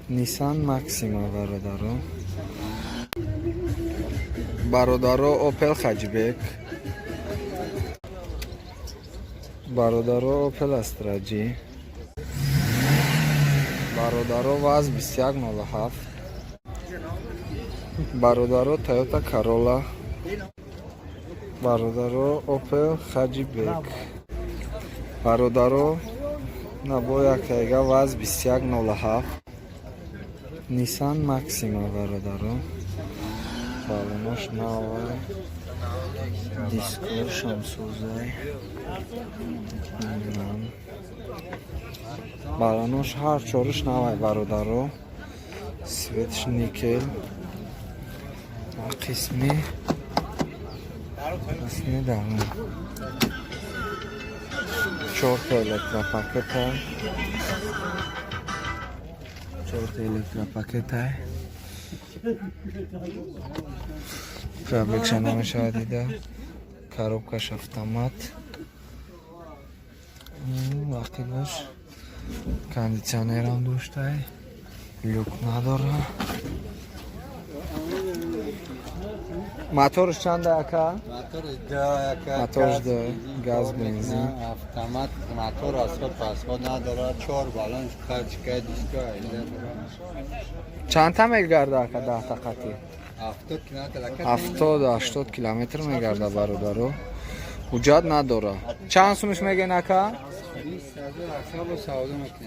Nissan Maxima, бародаро. Бародаро, Opel Hatchback. Бародаро, Opel Astra G. Бародаро, ВАЗ 2107. Бародаро, Toyota Corolla. Бародаро, Opel Hatchback. Бародаро, набо яктайга ВАЗ 2107. Nissan Maxima, бародаро. Балонош навай. Дискошам сӯзай. Балонош ҳар чориш навай, бародаро. Цветш никел. Қисми дарун. Чорта электропакета. Чорта электропакета. Пробегша намешавад дида. Коробкаш автомат. Вақти кондитсионерам доштай. Люк надора. Моторш чанда, ака? Моторш да, газ, бензин. Автомат, мотор расход пасход надорад, чор баллон, качка, диска. Чандта мегарда, ака, 10-та қатӣ? 70 километр. 70, 80 километр мегарда, бародаро. Ҳуҷҷат надора. Чанд сумиш мегӯен, ака?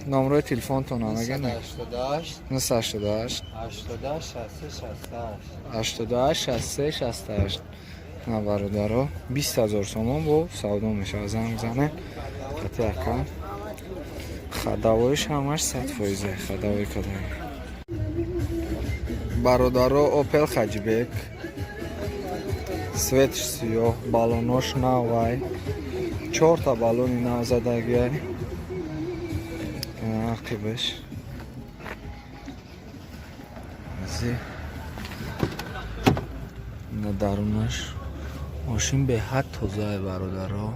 Номрои телефонтона мегӯен? 988 988 88 63 68. 88 63 68. На, бародаро, 20 000 сомон бо савдо мешавад. Занг занед қати ака. Ходовойш ҳамаш 100%, ходовой кадай. Бародаро, Opel Hatchback. Цветш сиёҳ, баллонош навай. Чорта баллони нав задагиай. Ақибаш. Ази. На, дарунаш. Мошин беҳад тозае, бародаро.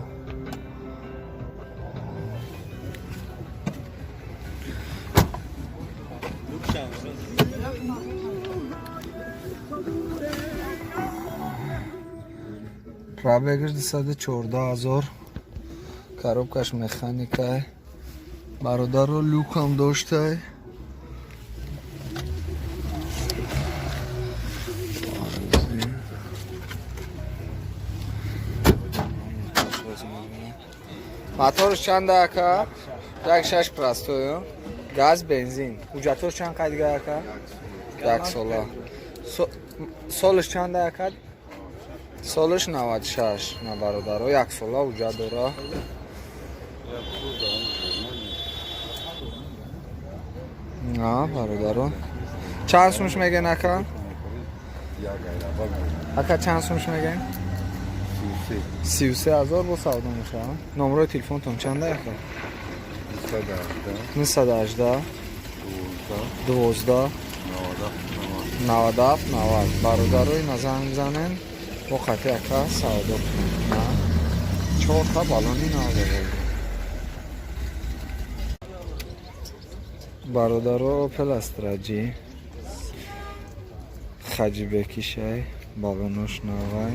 Пробегаш 214 000. Коробкаш механикай. Бародаро, люкам доштай. Моторш чанда, ака? Як шаш простой. Газ, бензин. Ҳуҷҷатош чанд қайдга, ака? Як сола. Солаш чанда, ака? Солаш 96. На, бародаро, як сола ҳуҷҷат дора. На, бародаро. Чанд сумш мегӯен, ака? Ака, чанд сумш мегӯен? 33 000 бо савдо мешавад. Номрои телефонтон чанда, ака? 918 12 97 90. Бародаро, ина занг занен, бо қати ака савдо кунед. На, чорта баллони нав дорад. Бародаро, Opel Astra G хэтчбекишай, баллонош навай,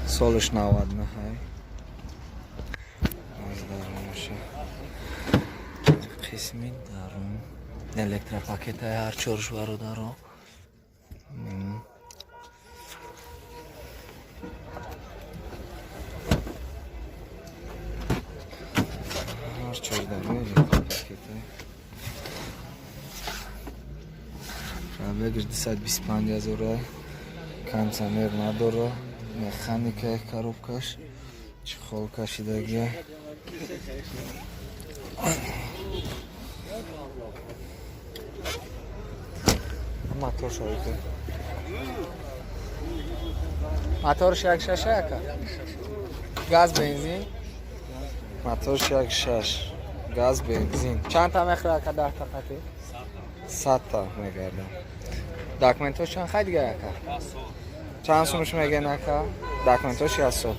солаш 99-ҳай. Аз дарунаша, қисми дарун, электропакетаи ҳар чорш, бародаро. Ҳар чор дарун электропакетай. Пробегаш 225 000-а. Кондиционер надора, механика, коробкаш чехол кашидагия. Мотор шоида. Моторш як шаша, ака? Газ, бензин. Моторш як шаш, газ, бензин. Чанд та мехӯра, ака, 10-та қати? 100-та мегардам. Документош чанд хай дига, ака? Чанд сумш мегӯен, ака? Документош як сол.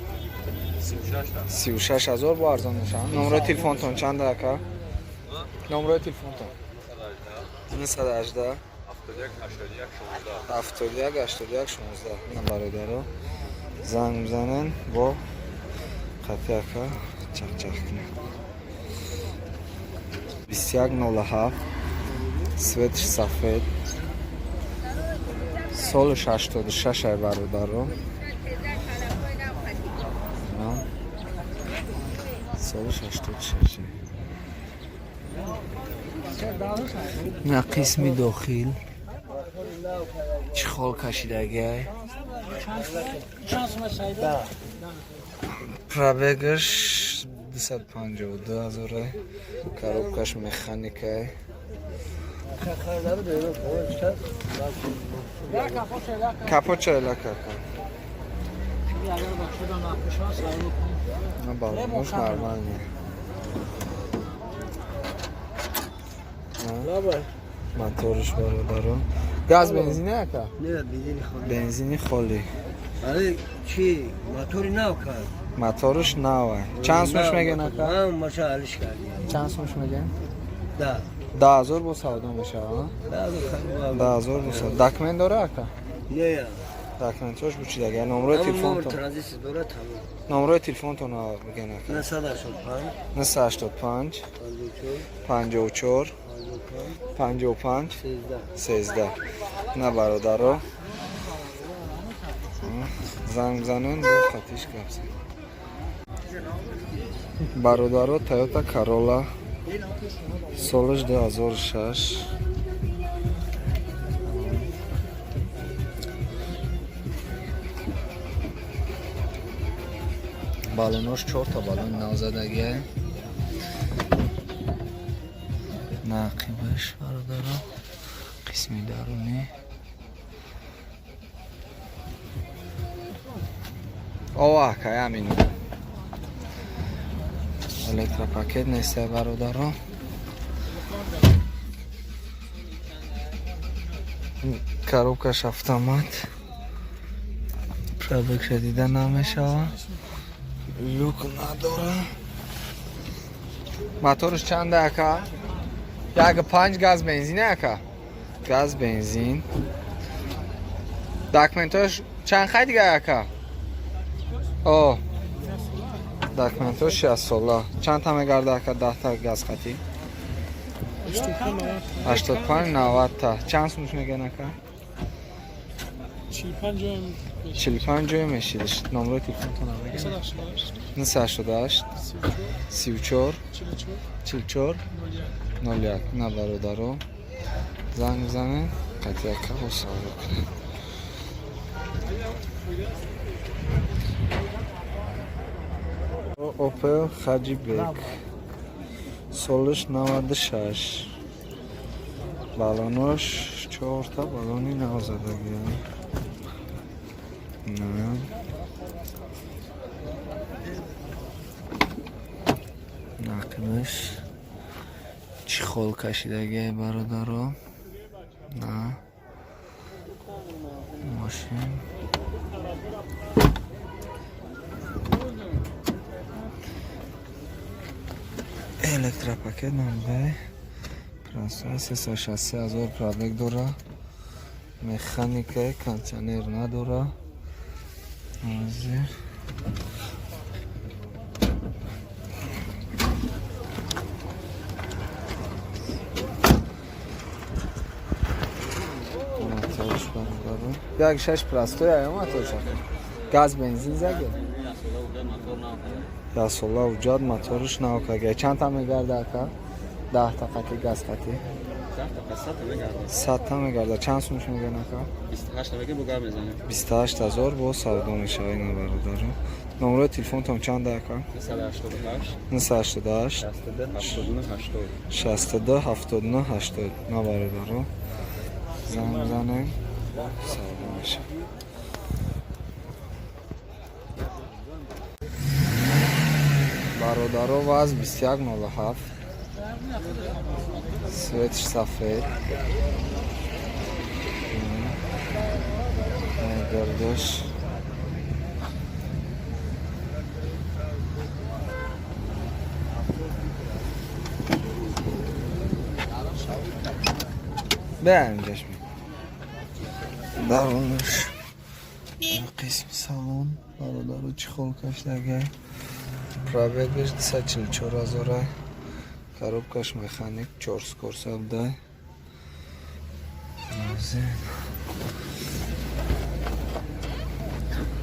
36 000 бо арзон мешавад. Номрои телефонтон чанда, ака? Номрои телефонтон? 918 71 81 16. Ина, бародаро, занг бизанен, бо қати ака чақчақ кунед. 2107, цветш сафед, солш 86 ай, бародаро. На. Солш 86. На, қисми дохил чӣ хол кашидагиай. Пробегаш 252 ҳазорай, коробкаш механикай. Капот чайла кака. На, балонош нормальный. Моторш, бародаро, газ, бензин ака? Не, бензини холӣ. Бензини холӣ. Али чӣ, мотори нав кард. Моторш навай. Чанд сумш мегӯен, ака? Ҳам маша алиш кардем. Чанд сумш мегӯен? Да. 10 000 бо савдо мешава? 10 000 бо савдо. Документ дора, ака? Не. Документош бучидага. Номрои Номер телефонтон? Транзит дора, тамом. Номрои телефонтон бигӯен, ака. 985 985 54 54 55 55 13. 13. На, бародаро, занг бизанен, бо хатиш гап зан. Бародаро, Тойота Карола, солаш 2006. Балонош чорта балон навзадагия. Нақибаш, бародаро, қисми дарунӣ. Ова, акай, амин. Электропакет нестай, бародаро. Коробкаш автомат. Пробегша дида намешава. Люк надора. Моторш чанда, ака? 1,5, газ, бензин, ака? Газ, бензин. Документош чанд хай дига, ака? О, документош 60 сола. Чанд та мегарда, ака, 10 та газ хати? 85, 90 та. Чанд сумш меган, ака? 45 ҷой мешидиш. Номрои телефонтон меган? 988 34 44 01. На, бародаро, занг бизанед, қати ака бо савдо кунед. Опел Хаҷибек, солиш 96, балонош чорта балони навзадагия. На, нақибаш чӣ хол кашидагиай, бародаро. На, мошин электропакет намдай. Трансфер 363 000 пробег дора, механика, кондиционер надора. Ҳозир моторш, бародаро, 1,6 простой ая моторш, газ, бензин заге. 10 сола уҷад, моторш навкага. Чанд та мегарда, ака, 10 та қати газ қати? 100 та мегарда. Чанд сумш мегӯян, ака? 28 000 бо савдо мешава. Ина, бародаро, номрои телефонтон чанда, ака? 988 62 79 80. На, бародаро, занг бизанем, савдо мешава. Бародаро, ВАЗ 2107, цветш сафед. Гардош. Беам ҷашми. Дарунаш қисми салон, бародару, чехол каштагай. Пробегаш 244 ҳазора. Коробкаш механик, чор скорость дай. Зен.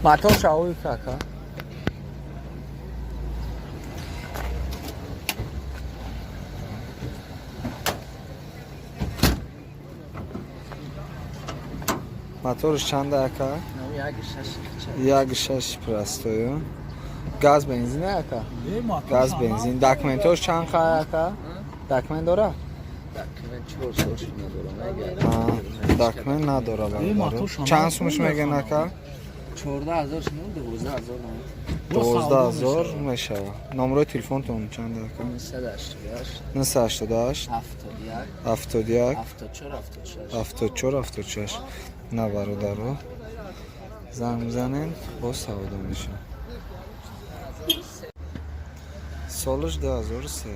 Мотор шауи кака? Моторш чанда, ака? 1,6 простой. Газ бензин, ака? Газ бензин. Документош чанд хай, ака? Документ дора? Документ 4 сол шуд надорам. А, документ надора, бародаро. Чанд сумаш мегӯен, ака? 14 000 шуд, 12 000. 12 000 мешава. Номерои телефонтон чанд, ака? 988 988 71 71 74 76. 74 76. На, бародаро, занг мизанем, боз савдо мешавад. Солаш 2003.